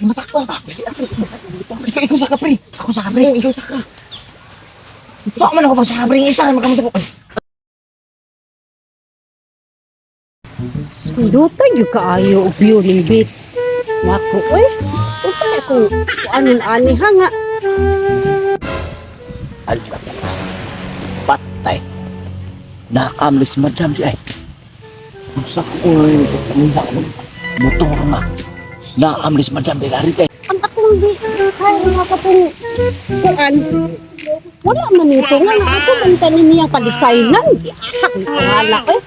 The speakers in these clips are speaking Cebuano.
Bakit masakpan? Ikaw, ikaw sa kapre. Ako sa kapre. Ikaw sa ka. Saan man ako pa sa kapre? Isa rin makamunto ko. Sindutan yung kaayo og view ning beach. Nako oy. Unsa na kung anon ani ha nga? Alam. Patay. Nakaamlis madam di ay. Unsa ko ko mutong nga. Nakaamlis madam di lari kay. Ang akong di kay nga katong kuan. Wala man nito nga na ako man tanim niya pa-designan. Giahak ni pangalak oy.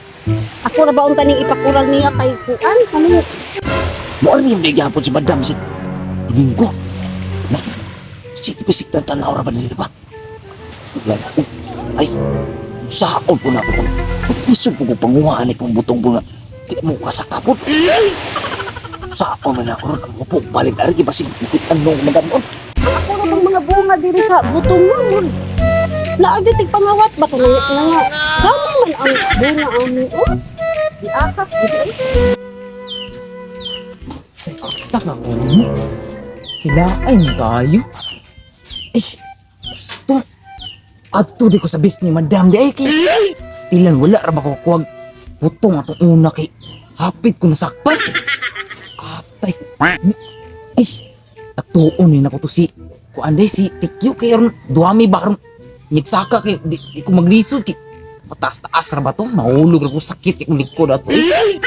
Ako ra ba unta ning ipakural niya kay kuan kani? Mo ano yung nagyapon si madam sa Domingo. Na, sige pisik tan tanaw ra ba nila ba? Sige lang. Ay, saon po na ako pag pagpisog po ko panguhaan ni pong butong bunga. Di mo kasakapot. Saon man ako ron ang upo. Balik na rin, basig bukit anong madam on. Ako ra bang mga bunga diri sa butong mo. Naa di tig pangawat ba kanang nga nga. Dami man ang bunga ani oh. Giahak gid ay. Saka ko mo. Hilain tayo. Eh, gusto. Adto di ko sa bis ni Madam di ay kay. Stilan wala ra ba ko kuwag putong atong una kay hapit ko nasakpan. Atay. Ay, atuon ni nako to si kuan day si Tikyo kay aron duami ba aron ngigsaka kay di ko maglisod kay pataas-taas ra ba to mahulog ra ko sakit kay kong likod ato. Eh.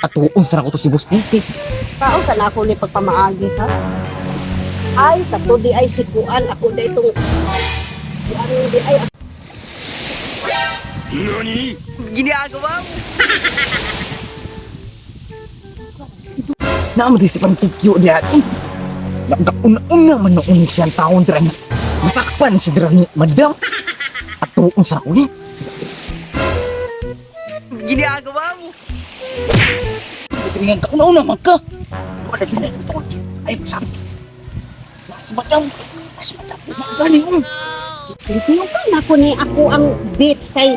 Atuon sa ko to si Boss Pons kay Kaon sa nako ni pagpamaagi ha. Ay, kato di ay si kuan ako da itong kuan di ay. Naman di si Pantikyo di at eh. Nagkauna-una man noon siyang taon dira nga. Masakpan siya dira ni Madam. At tuon sa ako eh. Ginagawa mo. Tingnan ka, una-una man ka. Wala din na butong. Ay, sabi. Si madam. Si madam. Gani oh. Tingnan nako ni ako ang beach kay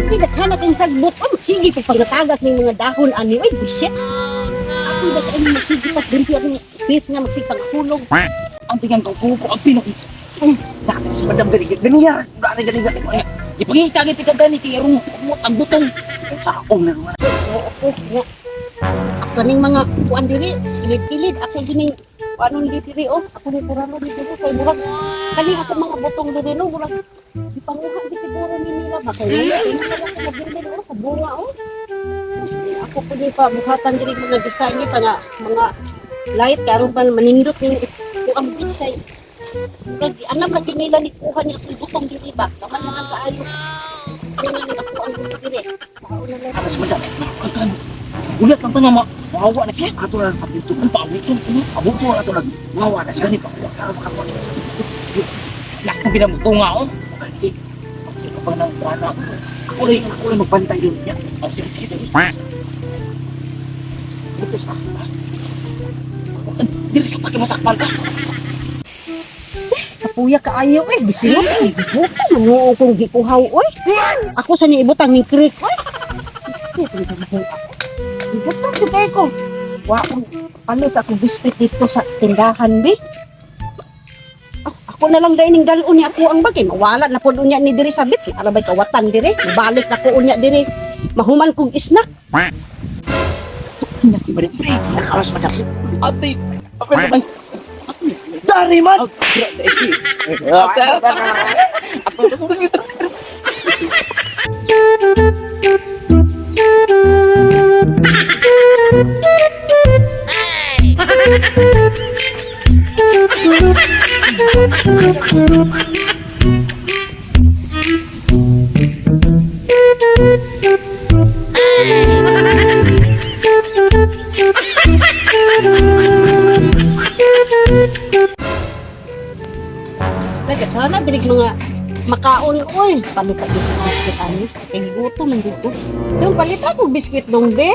di daghan akong sagbot. Oh, sige pag pangatagak ning mga dahon ani oy buset. Ako da kay magsige pag dimpi akong beach nga magsige panghulog. Ang tingnan ko kuko ang pinok. Nakita si madam gani. Ganiyar. Wala na gani. Eh, ipangita gid ka gani kay aron umot ang butong. Saon na naman. Oo, ako nga. Ako ning mga kuan diri, kilid-kilid ako gining kuanon di diri oh, ako ni kuralo ni diri kay murag kani ako mga butong diri no, murag gipanguha di siguro ni nila ba kay wala ko magbilin oh, sa bunga oh. Tapos, di, ako po ni pa buhatan diri mga design ni pa na mga light karon pa manindot ni kuang kay murag di anam lagi nila ni kuha ni akong butong diri ba. Taman na lang kaayo. Kani ni ako ang butong diri. Tao na lang. Si madam. Ang ulat lang tanan ma. Maawa na siya. Ato na lang pabuto. Ang pabuton ko. Abuto na ato lang. Wawa na siya. Gani pa. Karon makakuha. Lakas na pinamutunga oh. Eh, pagkita pa ng kuan ako. Ako lang magbantay doon. Ya. Oh, sige, sige, sige. Sige. Putos na. Dili sa taki masakpan ka. Kapuya kaayo eh, bisingot eh. Butang manguo kong gikuhaw oy. Ako sa niibutang ning creek oy. Ibutang jud kay ko. Wa akong palit akong biskwit dito sa tindahan be. Ah, ako na lang dahil ning galon ni ako ang bagay. Mawala na po unya ni diri sa beach. Ara bay kawatan diri. Mabalik na ko unya diri. Mahuman kog isnak. Na si Madam Pre. Nakaros madam. Ate, apel naman. Dari man. Nagkana diri mga makaon oy. Palit sa biskwit ani. Kay gigutom man jud ko. Yung palit ako biskwit dong be.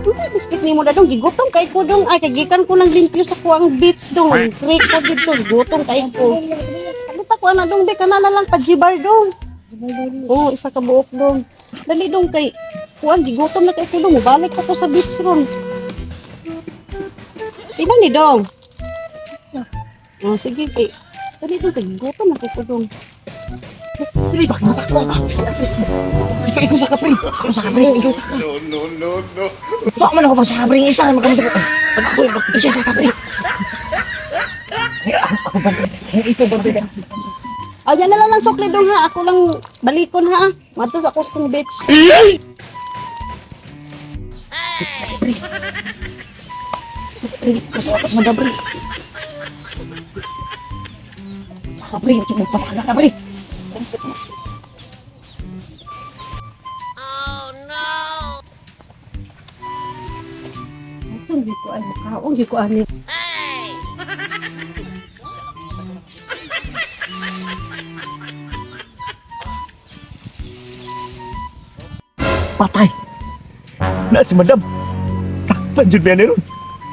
Unsa biskwit nimo na dong gigutom kay ko dong ay kay gikan ko ng limpyo sa kuang beach dong. Creek ko didto gutom kay ko. Palit ako ana dong be kana na lang pajibar dong. Oh, isa ka buok dong. Dali dong kay kuan gigutom na kay ko dong. Balik sa ko sa beach ron. Pila ni dong? Oh, sige kay. Dali dong kay gutom na ko dong. Dili ba masakto ba? Ikaw ikaw sa ka pre. Ikaw sa ka pre, ikaw sa ka. No, no, no, no. Fuck man ako pa sa pre, isa ra magamit ko. Ako ikaw sa ka pre. Eh, ako ba? Ikaw ba? Oh, yan na lang ang sukli dong ha. Ako lang balikon ha. Mato sa kong beach. Pre, kaso madam pre. Ah, pre, magpapala ka pre. Ito, hindi ko ay mukhaon, hindi ko ani. Patay. Na si madam. Sakpan jud biya ni ron.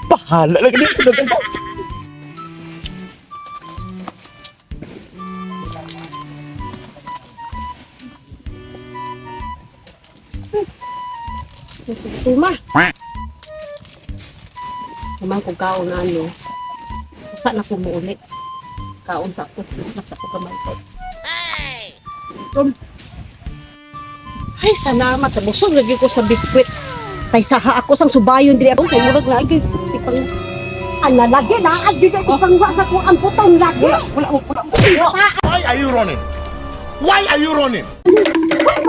Bahala lang dito. Tuma. Naman kung kaon na ano. Usa na ko muuli. Kaon sa ako. Snack sa ako kamay ko. Tom. Ay, salamat. Busog lagi ko sa biskwit. Tay saha ako sang subayon diri ako. Kay murag na ay pang Ala lagi na ay di ko pangwa sa ko ang putong lagi. Wala, wala, wala. Why are you running? Why are you running? Wala